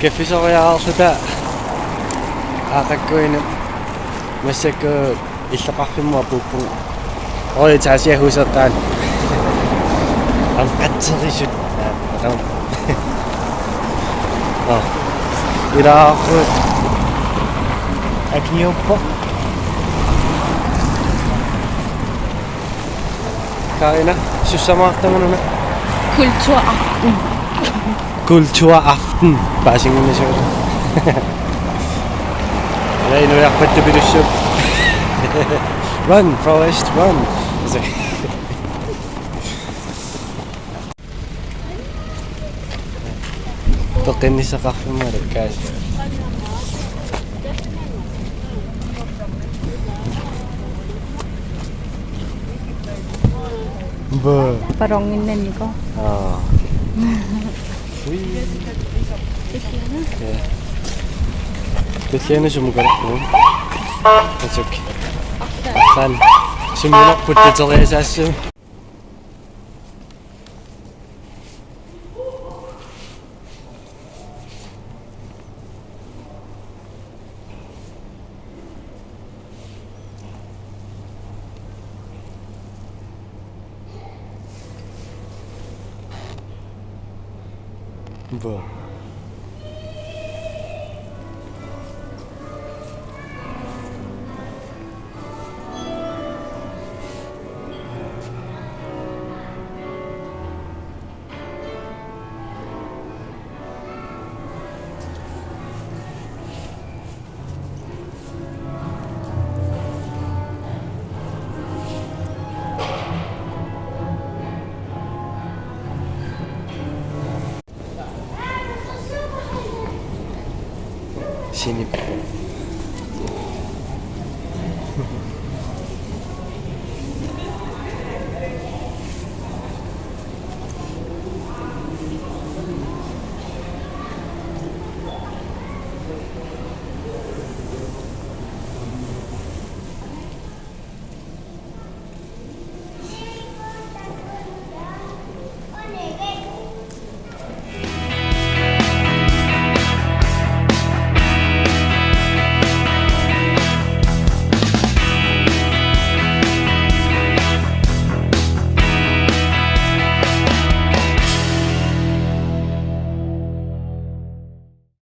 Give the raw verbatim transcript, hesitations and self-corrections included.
Piffissoriarluta aaqqakkuinut massakkut illoqarfimmut apuuppugut. Oj, taasiahuusertaan. Am qatserisut. Aa, aqam. Aa. Ilaaqqut. Akniuppoq. Karina, sussamaartunga una? Kulturaften. Kulturaften. Paasinnginnasuuvoq. Ila inuiarpattupilussuup. Run, Forrest, run. Peqqinnissaqarfimmi alakkaasi. Boo. Paronginnanniko. Aa. Ui. Ja. Tulliani sumukarpu. Atsuk. San. Sumukarpu tuteriasaassu. Boo. Sinip.